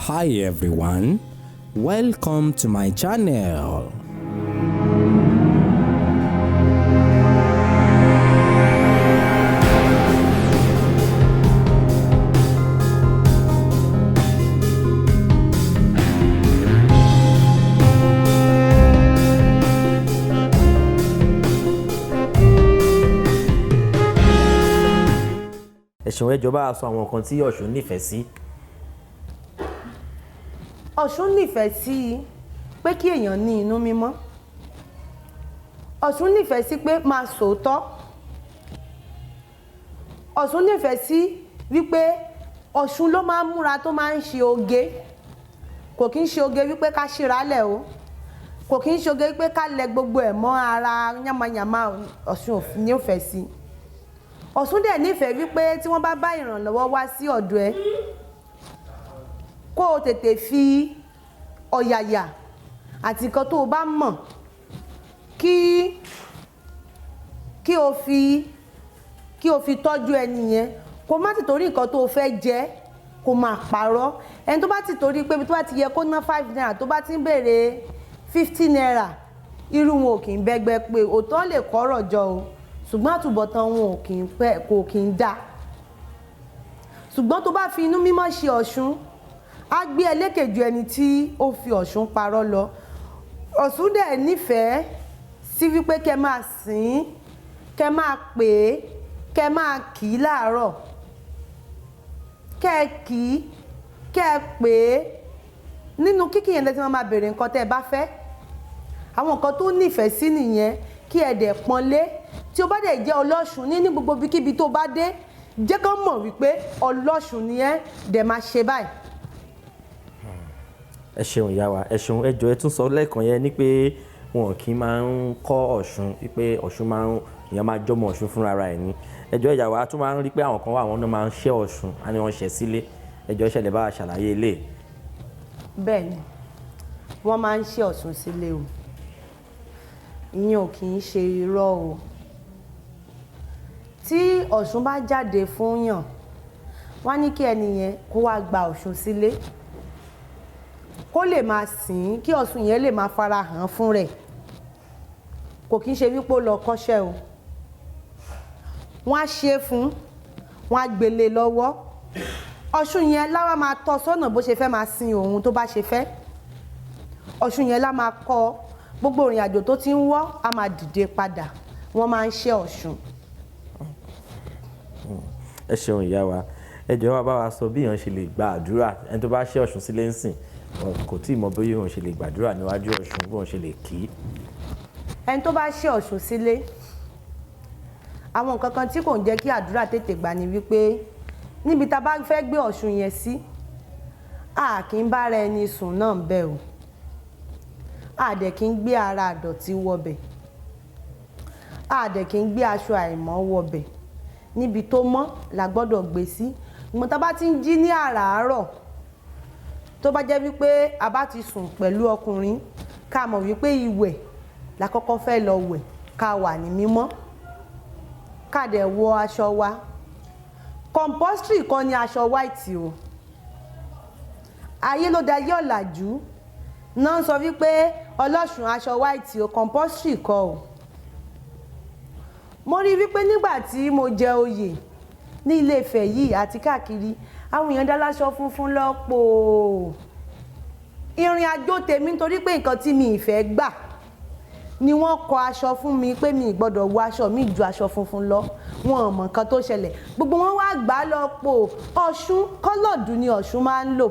Hi everyone, welcome to my channel. Ẹ ṣeun. Ẹ jọ̀ọ́, bá a sọ àwọn nǹkan tí Ọ̀ṣun nífẹ̀ẹ́ sí. Ọ̀ṣun nífẹ̀ẹ́ sí pé kí èèyàn ní inú mímọ́. Ọ̀ṣun nífẹ̀ẹ́ sí pé máa sòótọ́. Ọ̀ṣun nífẹ̀ẹ́ sí wípé Ọ̀ṣun ló máa ń múra, tó máa ń ṣe oge. Kò kí ń ṣe oge wípé ká ṣíra lẹ̀ o, kò kí ń ṣe oge wípé ká lẹ gbogbo ẹ̀ mọ́ ara yánmayànmá. Ọ̀ṣun ò nífẹ̀ẹ́ sí. Ọ̀ṣun dẹ̀ nífẹ̀ẹ́ wípé tí wọ́n bá bá ìrànlọ́wọ́ wá sí ọ̀dọ̀ ẹ, kó o tètè fi ọ̀yàyà àti nǹkan tó o bá mọ̀ kí o fi tọ́jú ẹni yẹn. Kó má ti torí nǹkan tó o fẹ́ jẹ kó máa parọ́. Ẹni tó bá ti torí pé ibi tó bá ti yẹ kó ná 5 naira, tó bá ti ń béèrè 50 naira, irú wọn ò kì í bẹ́gbẹ́ pé òótọ́ lè kọ́rọ̀ jọ o, ṣùgbọ́n àtúbọ̀tán wọn ò kì í pẹ́, kò kì í dáa. Ṣùgbọ́n tó bá fi inú mímọ́ ṣe Ọ̀ṣun, á gbé ẹ lékè ju ẹni tí ó fi Ọ̀ṣun parọ́ lọ. Ọ̀ṣun dẹ̀ nífẹ̀ẹ́ sí wípé kẹ́ máa sìn ín, kẹ́ máa pè é, kẹ́ máa kì í láàárọ̀, kẹ́ ẹ kì í, kẹ́ ẹ pè é. Nínú kíkì yẹn lẹ́tí máa béèrè nǹkan tẹ́ ẹ bá fẹ́. Àwọn nǹkan tó nífẹ̀ẹ́ sí nìyẹn. Kí ẹ dẹ̀ pọ́nlé. Tí o bá dẹ̀ jẹ́ ọlọ́ṣun ní gbogbo ibikíbi tó bá dé, jẹ́ kán mọ̀ wípé ọlọ́ṣun ni ẹ́, dẹ̀ máa ṣe báyìí. Ẹ ṣeun, ìyá wa, ẹ ṣeun. Ẹ jọ̀ọ́, ẹ tún sọ lẹ́ẹ̀kan yẹn ní pé wọn kì í máa ń kọ́ Ọ̀ṣun, wípé Ọ̀ṣun máa ń, èèyàn máa jọmọ Ọ̀ṣun fúnra ẹ̀ ní. Ẹ jọ̀ọ́, ìyá wa, a tún máa ń rí pé àwọn kan wà, àwọn náà máa ń ṣẹ́ Ọ̀ṣun, á ní wọ́n ṣẹ́ sílé. Ẹ jọ̀ọ́, ṣẹlẹ̀ bá wa ṣàlàyé ilé. Bẹ́ẹ̀ ni, wọ́n máa ń ṣe Ọ̀ṣun sílé o. Ìyẹn ò kì í ṣe irọ́ o. Tí Ọ̀ṣun bá jáde fún yàn, wọ́n á ní kí ẹni yẹn kó wá gba Ọ̀ṣun sílé, kó lè máa sìn ín, kí Ọ̀ṣun yẹn lè máa fara hàn fún rẹ̀. Kò kí ń ṣe wípé ó lọ kọ́ṣẹ́ o. Wọ́n á ṣe é fún, wọ́n á gbélé lọ́wọ́. Ọ̀ṣun yẹn láwa máa tọ́ sọ́nà bó ṣe fẹ́ máa sin òun, tó bá ṣe fẹ́. Ọ̀ṣun yẹn lá máa kọ́ gbogbo ìrìn àjò tó ti ń wọ́, á máa dìde padà. Wọ́n máa ń ṣe Ọ̀ṣun. Ẹ ṣeun, ìyá wa. Ẹ jọ̀ọ́, wá bá wa sọ bí èèyàn ṣe lè gba àdúrà. Ẹni tó bá ṣe Ọ̀ṣun sílé ń sìn, kò tí ì mọ bí òun ṣe lè gbàdúrà níwájú Ọ̀ṣun, bí òun ṣe lè kí. Ẹni tó bá ṣe Ọ̀ṣun sílé, àwọn nǹkan kan tí kò ń jẹ́ kí àdúrà tètè gbà ni wípé níbi tá a bá fẹ́ gbé Ọ̀ṣun yẹn sí, a kì í bára ẹni sùn náà bẹ́ẹ̀ o. A dẹ̀ kì í gbé ara àdọ̀tí wọbẹ̀, a dẹ̀ kì í gbé aṣọ àìmọ́ wọbẹ̀. Níbi tó mọ́ la gbọ́dọ̀ gbé sí. Ìgbọ́n tá a bá ti ń jí ní àràárọ̀, tó bá jẹ́ wípé a bá ti sùn pẹ̀lú ọkùnrin, ká mọ̀ wípé ìwẹ̀ la kọ́kọ́ fẹ́ lọ wẹ̀, ká wà ní mímọ́, ká dẹ̀ wọ aṣọ wa. Compulsory kọ́ ni aṣọ white o. Ayé ló dayé ọ̀làjú náà ń sọ wípé ọlọ́ṣun aṣọ white o, compulsory kọ́ o. Mo rí wípé nígbà tí mo jẹ oyè ní Ilé Ifẹ̀ yìí àti káàkiri, àwọn èèyàn dá láṣọ funfun lọ́pọ̀. Ìrìn àjò tèmi, nítorí pé nǹkan tí mi ìfẹ́ gbà ni wọ́n kọ aṣọ fún mi pé mi ì gbọ́dọ̀ wọ aṣọ mi ju aṣọ funfun lọ. Wọn ò mọ̀ nǹkan tó ṣẹlẹ̀, gbogbo wọn wá gbà á lọ́pọ̀. Ọ̀ṣun coloured ni Ọ̀ṣun máa ń lò.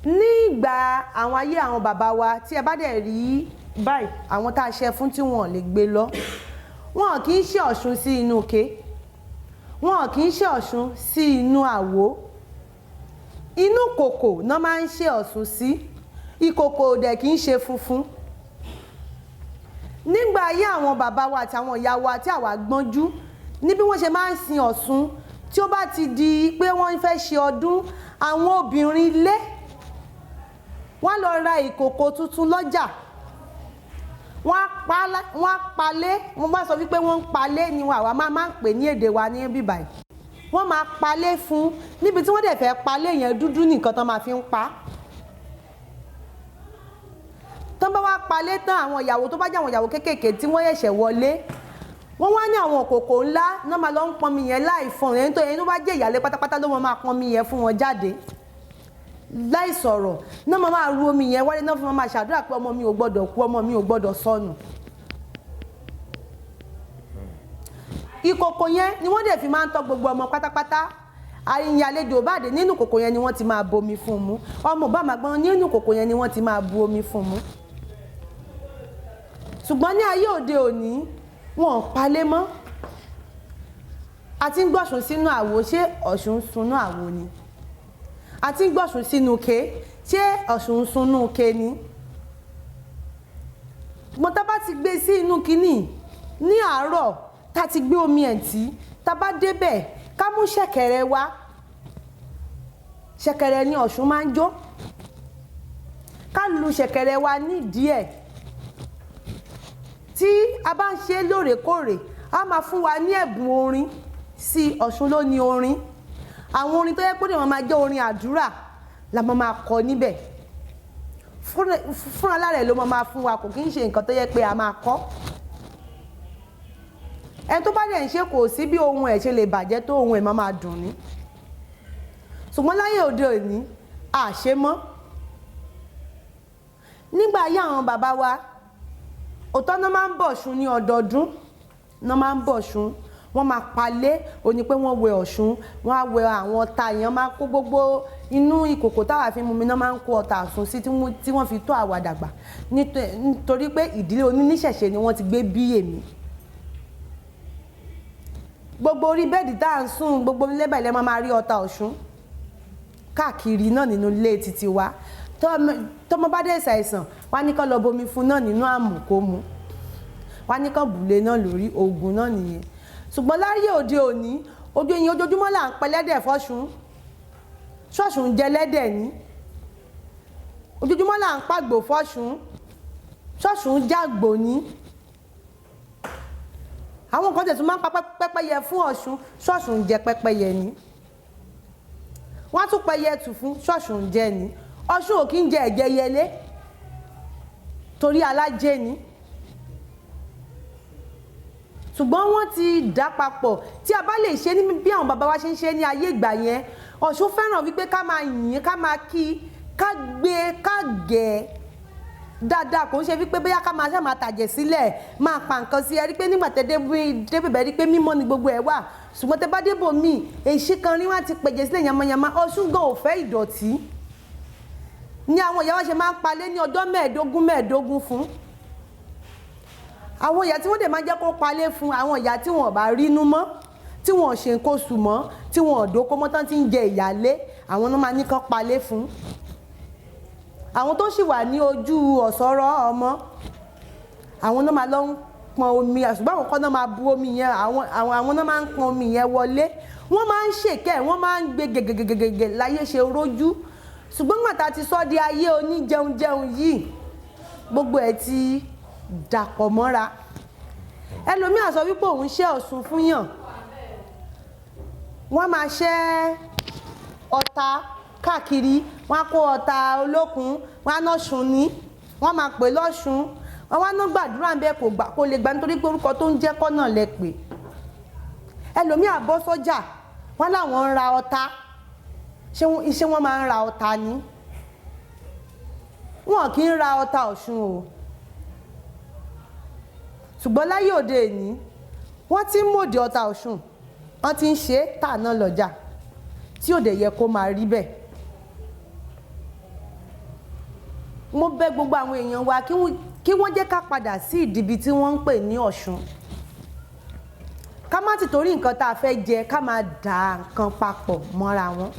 Ní ìgbà àwọn ayé àwọn bàbá wa, tí ẹ bá dẹ̀ rí báyìí, àwọn tá a ṣe fún tí wọn ò lè gbé lọ, wọn kì í ṣe Ọ̀ṣun sí inú ike, wọn kì í ṣe Ọ̀ṣun sí inú àwo. Inú kòkò náà máa ń ṣe Ọ̀ṣun sí. Ìkòkò dẹ̀ kì í ṣe funfun. Nígbà ayé àwọn bàbá wa àti àwọn ìyá wa tí àwa gbọ́njú, ní bí wọ́n ṣe máa ń sin Ọ̀ṣun, tí ó bá ti di pé wọ́n fẹ́ ṣe ọdún, àwọn obìnrin ilé wọ́n lọ ra ìkòkò tuntun lọ́jà, wọ́n á palé. Wọ́n bá sọ wípé wọ́n ń palé ni àwa máa ń pè ní èdè wa ní bíbáyìí. Wọ́n máa palé fún níbi tí wọ́n dẹ̀ fẹ́ palé yẹn, dúdú nìkan tán máa fi ń pa á. Tán bá wá palé tán, àwọn ìyàwó tó bá jẹ́ àwọn ìyàwó kéékèèké tí wọ́n ṣẹ̀ṣẹ̀ wọlé, wọ́n wá ní àwọn kòkò ńlá náà máa lọ ń pọnmi yẹn láì fọn. Ẹni tó bá jẹ́ ìyàlé pátápátá ló máa pọnmi yẹn fún wọn jáde láì sọ̀rọ̀ náà, máa ru omi yẹn wálé náà fún wọn, máa ṣàdúrà pé ọmọ mi ò gbọ́dọ̀ kú, ọmọ mi ò gbọ́dọ̀ sọnù. Ìkòkò yẹn ni wọ́n dẹ̀ fi máa ń tọ́ gbogbo ọmọ pátápátá. Àyìn àlejò báde, nínú kòkò yẹn ni wọ́n ti máa bomi fún mu. Ọmọ bá máa gbọ́n, nínú kòkò yẹn ni wọ́n ti máa bu omi fún mu. Ṣùgbọ́n ní ayé òde òní, wọn ò palẹ̀ mọ́. A ti ń gbọ̀sùn sínú àwo, ṣé Ọ̀ṣun ń sunú àwo ni? A ti ń gbọ̀sùn sínú ke, ṣé Ọ̀ṣun ń sunú ke ni? Ṣùgbọ́n tá a bá ti gbé sí inú kínní ní àárọ̀, tá a ti gbé omi ẹ̀ tí tá a bá débẹ̀, ká mú ṣẹ̀kẹ̀rẹ̀ wá. Ṣẹ̀kẹ̀rẹ̀ ni Ọ̀ṣun máa ń jó. Ká lu ṣẹ̀kẹ̀rẹ̀ wa nídìí ẹ̀. Tí a bá ń ṣe lóòrèkóòrè, a máa fún wa ní ẹ̀bùn orin sí. Ọ̀ṣun ló ní orin. Àwọn orin tó yẹ pé wọ́n máa jẹ́ orin àdúrà la máa kọ níbẹ̀. Fúnra lára ẹ̀ ló máa fún wa, kò kí ń ṣe nǹkan tó yẹ pé a máa kọ. Ẹni tó bá dẹ̀ ń ṣe, kò sí bí ohun ẹ̀ ṣe lè bàjẹ́ tó, ohun ẹ̀ máa dùn ní. Ṣùgbọ́n láyé òde òní, a ṣe mọ́. Nígbà ayé àwọn bàbá wa, òótọ́ náà máa ń bọ̀ṣun ní ọdọọdún náà máa ń bọ̀ṣun. Wọ́n máa palé ó ní pé wọ́n wẹ Ọ̀ṣun, wọ́n á wẹ àwọn ọ̀tá yẹn, máa kó gbogbo inú ìkòkò táwa fi mú mi náà, máa ń kó ọ̀tá Ọ̀ṣun sí tí wọ́n fi tó àwa dàgbà, nítorí pé ìdílé oníníṣẹ̀ṣe ni wọ́n ti gbé bí èmi. Gbogbo orí bẹ́ẹ̀dì tá à ń sùn, gbogbo ilé bẹ̀lẹ̀, máa rí ọ̀tá Ọ̀ṣun káàkiri náà nínú ilé títí wa. Tọmọ bá dé ṣàìsàn, wá ní kán lọ bomi fún náà nínú àmù kó mu, wá ní kán bùlé náà lórí, oògùn náà nìyẹn. Ṣùgbọ́n láyé òde òní, ojú ẹyin ojoojúmọ́ là ń pẹlẹ́dẹ̀ fọ́ṣun. Ṣọ́ọ̀ṣù ń jẹ lẹ́dẹ̀ ní. Ojoojúmọ́ là ń pàgbò fọ́ṣun. Ṣọ́ọ̀ṣù ń jàgbò ní. Àwọn kan tẹ̀sùn máa ń pa pẹ́pẹ́yẹ fún Ọ̀ṣun. Ṣọ́ọ̀ṣù ń jẹ pẹ́pẹ́yẹ ní. Wọ́n á tún pẹyẹ tù fún. Ṣọ́ọ̀ṣù ń jẹ ní. Ọ̀ṣun ò kí ń jẹ ẹ̀jẹ̀ yẹlé torí alájẹ ni. Ṣùgbọ́n wọ́n ti dà papọ̀. Tí a bá lè ṣe ní bí àwọn bàbá wa ṣe ń ṣe ní ayé ìgbà yẹn, Ọ̀ṣun fẹ́ràn wípé ká máa yìn, ká máa kí, ká gbé, ká gẹ̀ dáadáa. Kò ń ṣe wípé bóyá ká máa ṣe máa tàjẹ̀ sílẹ̀, máa pa nǹkan sí. Ẹ rí pé nígbà tẹ́ débẹ̀ rí pé mímọ́ ni gbogbo ẹ̀ wà. Ṣùgbọ́n tẹ́ bá débò míì, èsì kan rí, wọ́n ti pẹ̀jẹ̀ sílẹ̀ yamayama. Ọ̀ṣun gan ò fẹ́ ìdọ̀tí. Ní àwọn ìyá wa ṣe máa ń palẹ̀ ní ọjọ́ 15 15 fún àwọn ìyá tí wọ́n dẹ̀ máa jẹ́ kó palẹ̀ fún, àwọn ìyá tí wọ́n bá rínú mọ́, tí wọ́n ṣe nǹkan oṣù mọ́, tí wọ́n dóko mọ́, tán ti ń jẹ ìyálé, àwọn náà máa ní kán palẹ̀ fún. Àwọn tó sì wà ní ojú ọ̀sọ́rọ̀ ọmọ, àwọn náà máa lọ ń pọn omi. Ṣùgbọ́n àwọn kan náà máa bu omi yẹn, àwọn náà máa ń pọn omi yẹn wọlé. Wọ́n máa ń ṣèkẹ́, wọ́n máa ń gbé gègègègègè láyé ṣe rójú. Ṣùgbọ́n gbàtà ti sọ di ayé oníjẹun jẹun yìí, gbogbo ẹ̀ ti dàpọ̀ mọ́ra. Ẹlòmíà sọ wípé òun ṣẹ́ Ọ̀ṣun fún yàn, wọ́n máa ṣẹ́ ọ̀tá káàkiri, wọ́n á kó ọ̀tá olókun, wọ́n á nọ́ṣun ní, wọ́n máa pè lọ́ṣun, wọ́n wá ná gbàdúrà ń bẹ, kò gbà, kò lè gbà, nítorí pé orúkọ tó ń jẹ́ kọ́ náà lẹ pè. Ẹlòmíà bọ́ sọ́jà, wọ́n láwọn ń ra ọ̀tá. Ṣé wọ́n máa ń ra ọ̀tá ni? Wọn kì í ra ọ̀tá Ọ̀ṣun o. Ṣùgbọ́n láyé òde òní, wọ́n ti ń mòdì ọ̀tá Ọ̀ṣun, wọ́n ti ń ṣe é tà náà lọ́jà, tí ò dẹ̀ yẹ kó máa rí bẹ́ẹ̀. Mo bẹ̀ gbogbo àwọn èèyàn wa kí wọ́n jẹ́ ká padà sí ìdìbí tí wọ́n ń pè ní Ọ̀ṣun. Ká má ti torí nǹkan tá a fẹ́ jẹ ká máa dà nǹkan papọ̀ mọ́ra wọn.